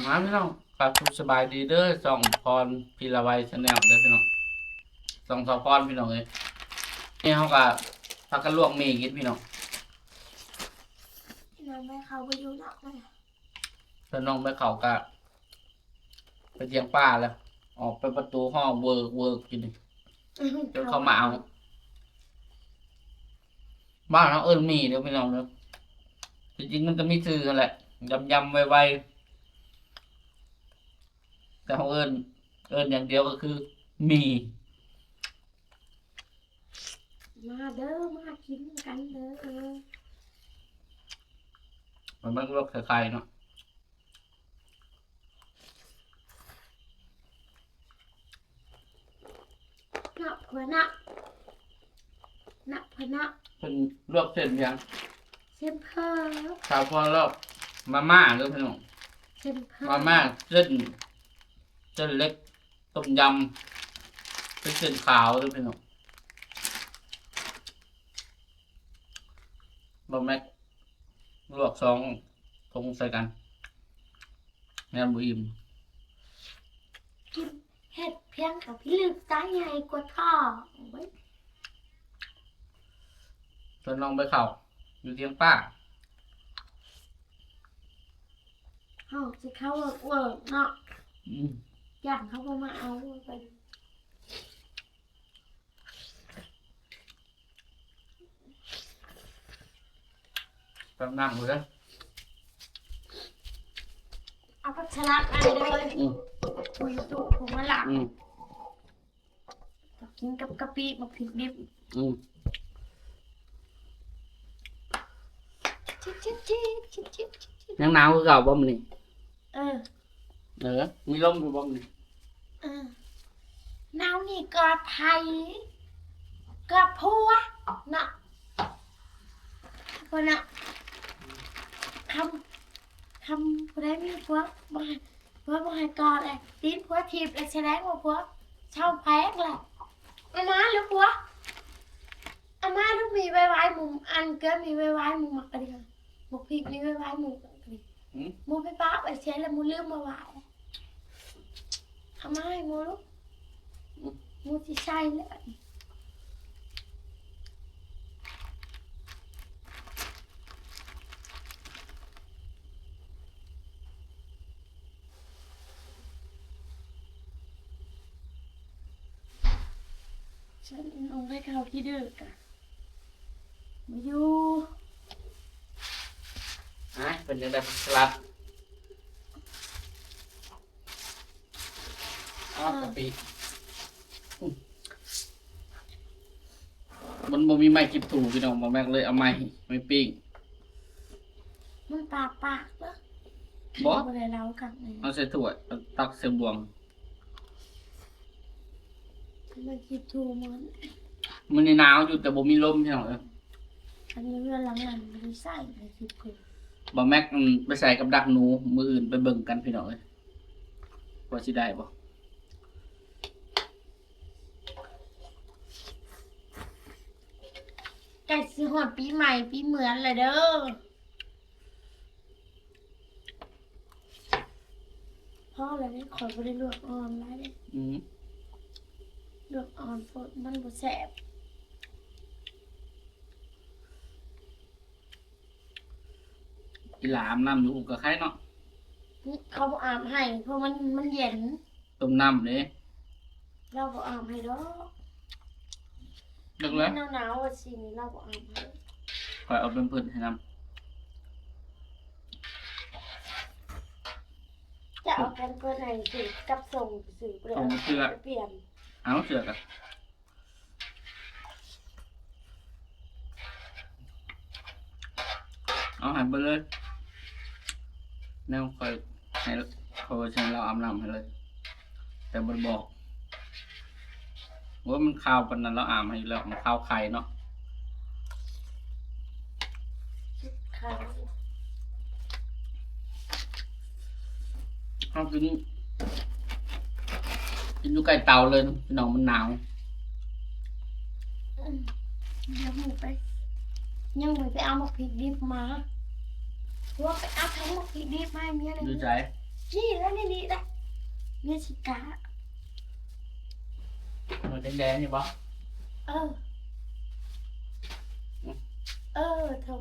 ມາພີ່ນ້ອງ ກະສະບາຍດີເດີ ຊ່ອງພອນພິລະໄວ Channel ເດີພີ່ນ້ອງ ຊ່ອງສາວພອນພີ່ນ້ອງເອີຍ. ນີ້ເຮົາກະພາກັນລວກໝີ່ກິນພີ່ນ້ອງ. ນ້ອງໄປເຂົ້າບໍ່ຢູ່ເນາະ ເພິ່ນນ້ອງໄປເຂົ້າກະໄປຖຽງປາແລ້ວ ອອກໄປປະຕູຮ້ອງເວີກເວີກຢູ່ນີ້ ຈົນເຂົາມາເອົາ. ບ້ານເຮົາເອີ້ນໝີ່ເດີພີ່ນ້ອງເດີ ທີ່ຈິງມັນກະມີຊື່ຫັ້ນແຫຼະ ຢຳໆ ໄວໆ ແຕ່ເຮົາເອີ້ນ ເອີ້ນຢ່າງດຽວກະຄືໝີ່. ມາເດີ ມາກິນນຳກັນເດີ. ມັນ ມັນລວກໃສ່ໄຂ່ເນາະ. ເນາະ ເພິ່ນເນາະ ເນາະ ເພິ່ນເນາະ ເພິ່ນລວກເສັ້ນຫຍັງ? ເສັ້ນເຝີ ສາວພອນລວກມາມ່າເດີພີ່ນ້ອງ ເສັ້ນເຝີ ມາມ່າ ເສັ້ນ ເສັ້ນເລັກ ຕົ້ມຍຳ ເປັນເສັ້ນຂາວເດີພີ່ນ້ອງ. ບໍ່ແມັກ ລວກສອງຖົງໃສ່ກັນ ແມ່ນບໍ່ອີ່ມ. ກິນເຮັດພຽງກະພິລຶກຕາໃຫຍ່ກວ່າທ້ອງເວີຍ. ເພິ່ນນ້ອງໄປເຂົ້າຢູ່ຖຽງປາ ເຮົາຊິເຂົ້າເວີກເນາະ ອືມ ຢ້ານເຂົາບໍ່ມາເອົາໄປ. ແປັບໜັກເລີຍ ເອົາຜັກສະຫຼັດອັນເດີ ອືມ ຜູ້ຢູ່ຕູ້ຜູ້ມາຫຼັກ ອືມ ກິນກັບກະປິ ໝາກພິກດິບ ອືມ ຈິດໆໆ ຍັງໜາວຄືເກົ່າບໍ່ມື້ນີ້? ເອີ ເອີ ມີລົມຢູ່ບໍ່ມື້ນີ້? ເອີ ໜາວນີ້ກອດໃຜ ກອດຜົວເນາະ ເພິ່ນນະ ຄຳ ຄຳຜູ້ໃດມີຜົວບໍ່ໃຫ້ ຜົວບໍ່ໃຫ້ກອດແຫຼະ ຕີນຜົວຖີບແລ້ວ ສະແດງວ່າຜົວເຊົາແພງແລ້ວ. ເອົາມາລູກຜົວ ເອົາມາລູກ ໝີ່ໄວໆ ໝູ່ ອັນເກືອໝີ່ໄວໆ ໝູ່ມັກກະດີ ໝາກພິກນີ້ໄວໆ ໝູ່ມັກກະດີ ຫືມ ໝູ່ໄປປະໄວ້ໃສແລ້ວ ໝູ່ລືມມາຫວາຍ. ເອົາມາໃຫ້ໝູ່ລູກ ໝູ່ຊິໃສ່ແລ້ວ. ຊັ້ນນ້ອງໄດ້ເຂົ້າທີ່ດຶກກະບໍ່ຢູ່. ອ້າຍ ເພິ່ນຢາກໄດ້ຜັກສະຫຼັດ ອ້າວ ກະປິ ມັນບໍ່ມີໄມ້ກິບຖູພີ່ນ້ອງ ບໍ່ແມັກເລີຍເອົາໄມ້ ໄມ້ປີ້ງ ມັນປາກໆ ເດີ ບໍ່ ບໍ່ໄດ້ເລົ່າກັນ ເອົາໃສ່ຖ້ວຍ ເອົາຕັກໃສ່ບ່ວງ. ໄມ້ກິບຖູມັນ ມື້ນີ້ໜາວຢູ່ ແຕ່ບໍ່ມີລົມພີ່ນ້ອງເອີຍ. ອັນນີ້ເຮືອນຫຼັງນັ້ນບໍ່ໄດ້ໃຊ້ໄມ້ກິບຖູ ບໍ່ແມັກ ອືມ ໄປໃສ່ກັບດັກໜູ ມື້ອື່ນໄປເບິ່ງກັນພີ່ນ້ອງເອີຍ ວ່າຊິໄດ້ບໍ່. ໃກ້ຊິຮອດປີໃໝ່ປີເໝືອນແລ້ວເດີ. ພໍແລ້ວເດ້ ຂ້ອຍບໍ່ໄດ້ລວກອ່ອນຫຼາຍເດ້ ອືມ ລວກອ່ອນໂພດມັນບໍ່ແຊບ. ອີຫຼາອາບນ້ຳຢູ່ອຸກະໄຄເນາະ. ເຂົາບໍ່ອາບໃຫ້ ເພາະມັນ ມັນເຢັນ. ຕົ້ມນ້ຳເດ້ ລາວບໍ່ອາບໃຫ້ດອກ. ເລິກແລ້ວ ໜາວໆ ວ່າຊີ້ນີ້ ລາວບໍ່ອາບໃຫ້. ຂ້ອຍເອົາແພມເພີດໃຫ້ນຳ. ຈະເອົາແພມເພີດໃຫ້ຊື່ ກັບສົ່ງຊື່ ບໍ່ໄດ້ເອົາເສື້ອ ໄປປ່ຽນ. ເອົາເສື້ອກະ ເອົາໃຫ້ເບິດເລີຍ ແນວຂ້ອຍໃຫ້ ຂ້ອຍວ່າຊິໃຫ້ລາວອາບນ້ຳໃຫ້ເລີຍ ແຕ່ບໍ່ໄດ້ບອກ. ໂອ້ຍ ມັນຄາວປານນັ້ນ ລາວອາບໃຫ້ຢູ່ແລ້ວ ມັນຄາວໄຂ່ເນາະ. ເຮົາກິນ ກິນຢູ່ໃກ້ເຕົາເລີຍພີ່ນ້ອງ ມັນໜາວ. ອືມ ດຽວໝູ່ໄປ ຍັງບໍ່ໄປເອົາໝາກພິກດິບມາ. ຜົວໄປເອົາຖັງໝາກພິກດິບມາໃຫ້ເມຍແດ່. ຢູ່ໃສ? ນີ້ລະ ນີ້ ນີ້ລະ ເມຊິກາ ໜ່ວຍແດງໆນີ້ບໍ່? ເອີ ອືມ ເອີ ເຖິງ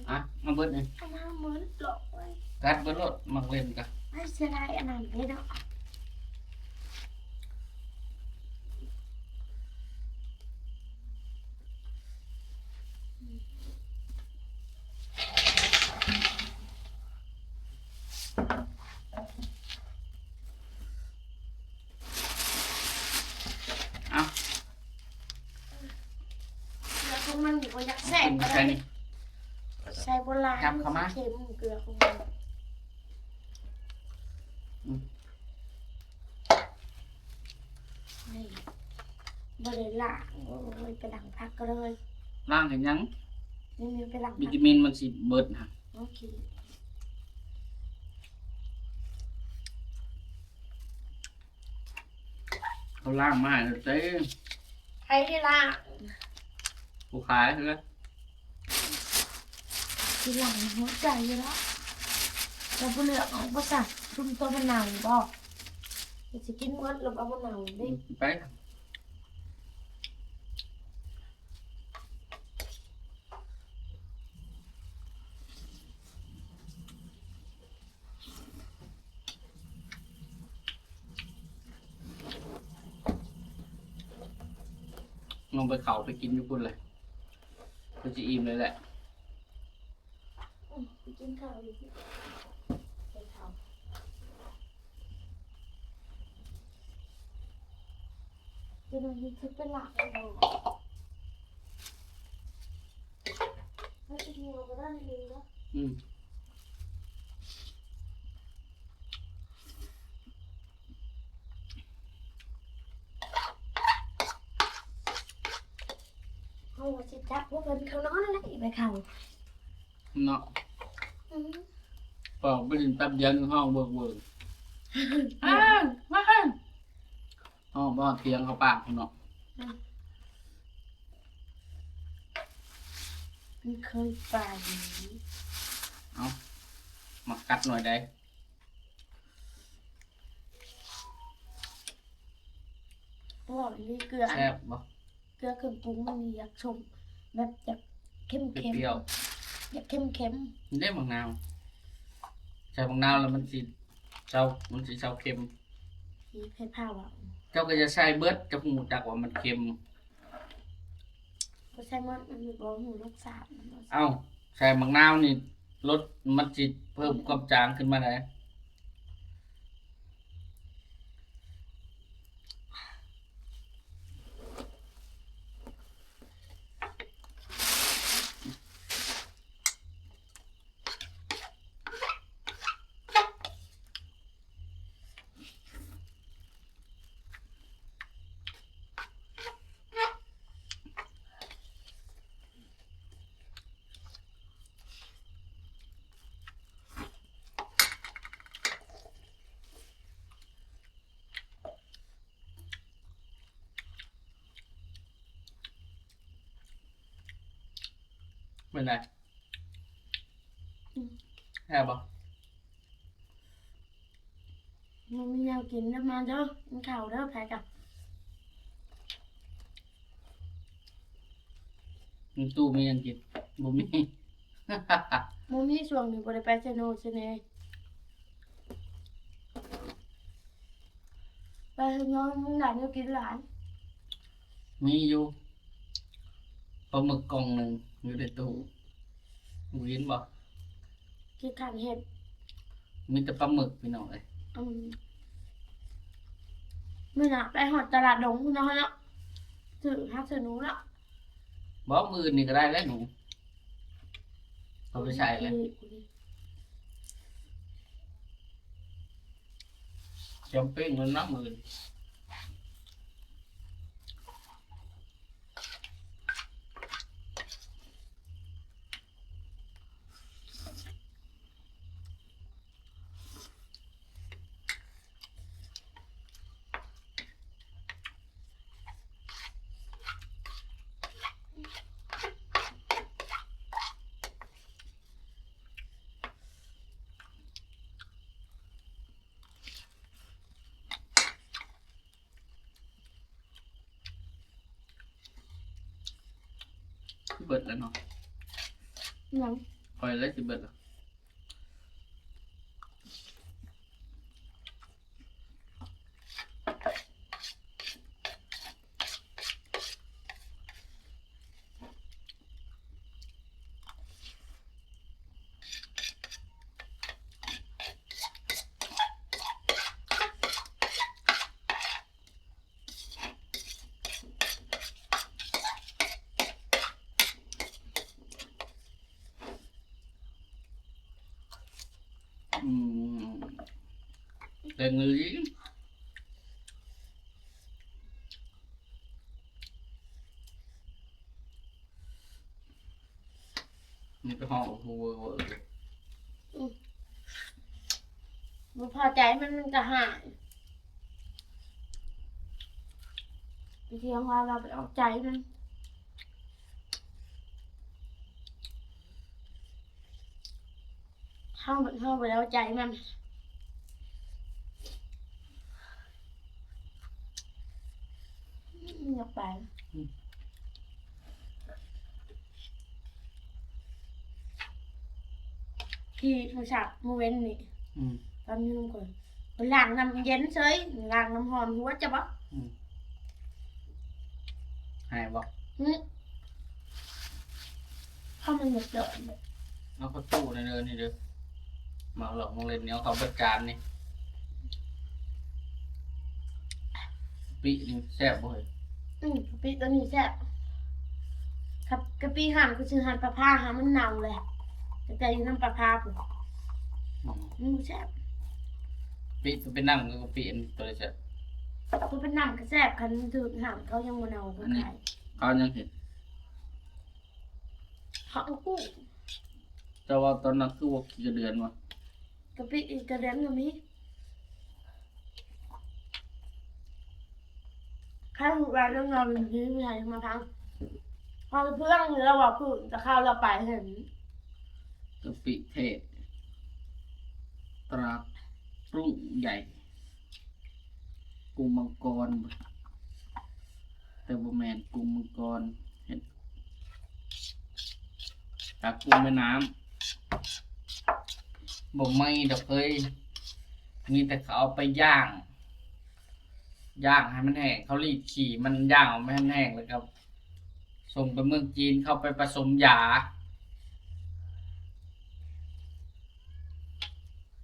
ອ່ະ ເອົາເບິດນີ້ ອັນນັ້ນໝົດໂລດເວີຍ ກັດເບິດໂລດ ມັກເຫຼັ້ນກະ ໃຫ້ເສຍດາຍອັນນັ້ນເດ້ເນາະ. ເອົາ ເກືອຂອງມັນນີ້ບໍ່ຢາກແຊບປານໃດ ໃສ່ບໍ່ຫຼາຍ ຈັບເຂົ້າມາ ມັນຊິເຄັມ ເກືອຂອງມັນ ອືມ ນີ້ ບໍ່ໄດ້ລ້າງ ໂອ້ຍ ໄປລ້າງຜັກກໍເລີຍ ລ້າງເຮັດຫຍັງ? ນີ້ ນີ້ໄປລ້າງຜັກ ວິຕາມິນມັນຊິເບິດຫັ້ນ ໂອເຄ ເຂົາລ້າງມາໃຫ້ເດ້ ໃຜໄດ້ລ້າງ? ຜູ້ຂາຍເດີ ຊິລ້າງຫົວໃຈຢູ່ແລ້ວ ແລ້ວບໍ່ເລືອກເອົາບໍ່ຊະ ຊຸມໂຕມັນເນົ່າບໍ່ ຊິກິນໝົດແລ້ວບໍ່ ມັນເນົ່າເດ້ ອືມ ໄປ ນ້ອງໄປເຂົ້າໄປກິນຢູ່ພຸ້ນແຫຼະ ຄືຊິອີ່ມເລີຍແຫຼະ ອືມ ໄປກິນເຂົ້າຢູ່ ໄປເຂົ້າ ຈະໄດ້ຍິນເສຍງເປັນຫຼາຍ ອືມ ເຮົາວ່າຊິຈັບພວກເພິ່ນເຂົ້ານອນແລ້ວ ອີກແມ່ເຖົ້າເນາະ ອືມ ອອກໄປຫຼິ້ນແປັບດຽວ ຮ້ອງເວີກໆ ອ້າວ ມາ ຮ້ອງບໍ່ຮອດຖຽງເຂົ້າປາກພຸ້ນເນາະ ອືມ ມັນເຄີຍໄປ ເອົ້າ ມາກັດໜ່ອຍໃດ ເວົ້າອີ່ຫຼີ ເກືອ ແຊບບໍ່? ເກືອເຄື່ອງປຸງມັນນີ້ຢາກສົ້ມ ແບບຢາກເຄັມໆ ປ່ຽວໆ ຢາກເຄັມໆ ນີ້ເດ້ໝາກນາວ ໃສ່ໝາກນາວແລ້ວມັນຊິເຊົາ ມັນຊິເຊົາເຄັມ ທີ່ໃຜພາເວົ້າ ເຈົ້າກໍຢ່າໃສ່ເບິດ ເຈົ້າຮູ້ຈັກວ່າມັນເຄັມ ບໍ່ໃສ່ໝົດ ມັນບໍ່ຮູ້ລົດຊາດ ເອົ້າ ໃສ່ໝາກນາວນີ້ ລົດມັນຊິເພີ່ມຄວາມຈາງຂຶ້ນມາໄດ໋. ເປັນໃດ? ອືມ ແຊບບໍ່? ບໍ່ມີແນວກິນເດີ ມາເດີ ກິນເຂົ້າເດີ ໃຜກະ ມີຕູ້ມີຫຍັງກິນ? ບໍ່ມີ ບໍ່ມີ ຊ່ວງນີ້ບໍ່ໄດ້ໄປໄຊໂນໄຊເນ ໄປເຮືອນນ້ອງ ມັນໄດ້ແນວກິນຫຼາຍ ມີຢູ່ ປາໝຶກກ່ອງໜຶ່ງຢູ່ໃນຕູ້ ບໍ່ກິນບໍ່? ຂີ້ຄ້ານເຮັດ ມີແຕ່ປາໝຶກພີ່ນ້ອງເອີຍ ອືມ ມື້ໜ້າໄປຮອດຕະຫຼາດດົງພຸ້ນເນາະ ເນາະ ຊື້ ຫາຊື້ໜູເນາະ ບໍ່ ມື້ອື່ນນີ້ກໍໄດ້ແລ້ວໜູ ເອົາໄປໃສ່ແລ້ວ ຈຳເປັນເງິນນຳມື້ອື່ນ. ອ ເບິດແລ້ວເນາະ. ຫຍັງ? ຂ້ອຍແລ້ວຊິເບິດແລ້ວ. ອືມ ແຕ່ງອີ່ຫຼີ ນີ້ໄປຮ້ອງໂອໂຫ ອືມ ບໍ່ພໍໃຈມັນ ມັນກໍຮ້າຍ ໄປຖຽງວ່າ ວ່າໄປເອົາໃຈມັນ. ເຮົາ ເຮົາບໍ່ໄດ້ເອົາໃຈມັນ ຢາກໄປ ອືມ ທີ່ມື້ເຊົ້າ ມື້ເວັນນີ້ ອືມ ຕອນຢູ່ນຳຂ້ອຍ ໄປລ້າງນ້ຳເຢັນເສີຍ ລ້າງນ້ຳຮ້ອນຫົວ ຈັກບໍ່? ອືມ ໃຫ້ບໍ່? ອືມ ເຂົ້າມັນໝົດເດີ ເອົາເຂົ້າຕູ້ແດ່ເດີ ນີ້ເດີ ໝາກຫຼອກໝາກເຫຼັ້ນນີ້ ເອົາເຂົ້າເບິດຈານນີ້. ກະປິນີ້ແຊບບໍ່ເຮີ້ຍ? ອືມ ກະປິໂຕນີ້ແຊບ ກະ ກະປິຮ້ານ ຂ້ອຍຊື້ຮ້ານປ້າພາ ຫາມັນເນົ່າແຫຼະ ຕັ້ງແຕ່ຢູ່ນຳປ້າພາພຸ້ນ. ອືມ ມັນບໍ່ແຊບ ກະປິໂຕເປັນນ້ຳກັບກະປິອັນໂຕໃດແຊບ? ໂຕເປັນນ້ຳກໍແຊບ ຄັນຖືກຮ້ານເຂົາຍັງບໍ່ເນົ່າ ເຂົາຂາຍ ເຂົາຍັງເຮັດ ເຂົາເອົາກູ້. ເຈົ້າວ່າຕອນນັ້ນຄືວ່າຂີ້ກະເດືອນວະ? ກະປິອີກກະເດືອນກໍມີ. ໃຜຮູ້ວ່າເລື່ອງລາວນີ້ມີໃຜມາຟັງ ເຮົາເພື່ອງແລ້ວວ່າພື້ນ ແຕ່ຄາວລາວໄປເຫັນ ກະປິເທດ ຕະຫຼາດກຸ້ງໃຫຍ່ ກຸ້ງມັງກອນ ແຕ່ບໍ່ແມ່ນກຸ້ງມັງກອນ ເຫັນ ຕາກຸ້ງແມ່ນ້ຳ ບໍ່ມີດອກເອີຍ ມີແຕ່ເຂົາເອົາໄປຍ່າງ ຍ່າງໃຫ້ມັນແຫ້ງ ເຂົາລີດຂີ້ມັນ ຍ່າງເອົາໃຫ້ມັນແຫ້ງ ແລ້ວກໍສົ່ງໄປເມືອງຈີນ ເຂົາໄປປະສົມຢາ.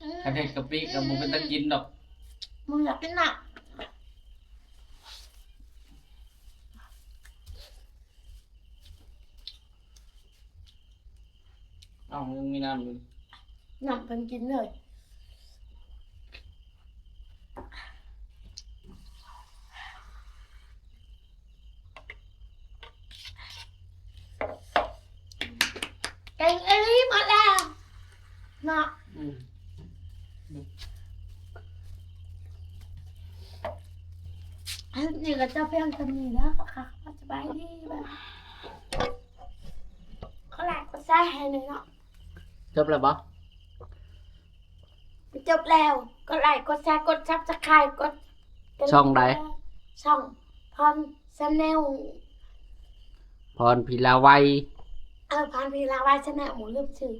ອືມ ຄັນເຮັດກະປິກໍບໍ່ເປັນຕາກິນດອກ. ອືມ ບໍ່ຢາກກິນນະ. ເອົາ ຍັງມີນ້ຳຢູ່ ນ້ຳເພິ່ນກິນເລີຍ. ເກັ່ງອີ່ຫຼີໝົດແລ້ວເນາະ. ອືມ ອັນນີ້ກໍຈະພຽງສ່ຳນີ້ເດີ ຂໍສະບາຍດີ ບາຍບາຍ. ຂໍໄລກົດແຊໃຫ້ແດ່ເນາະ. ຈົບແລ້ວບໍ່? ຈົບແລ້ວ. ກົດໄລກົດແຊ ກົດ Subscribe ກົດ ຊ່ອງໃດ? ຊ່ອງພອນ Channel ພອນ ພິລາໄວ. ເອີ ພອນ ພິລາໄວ Channel ໝູລືມຊື່.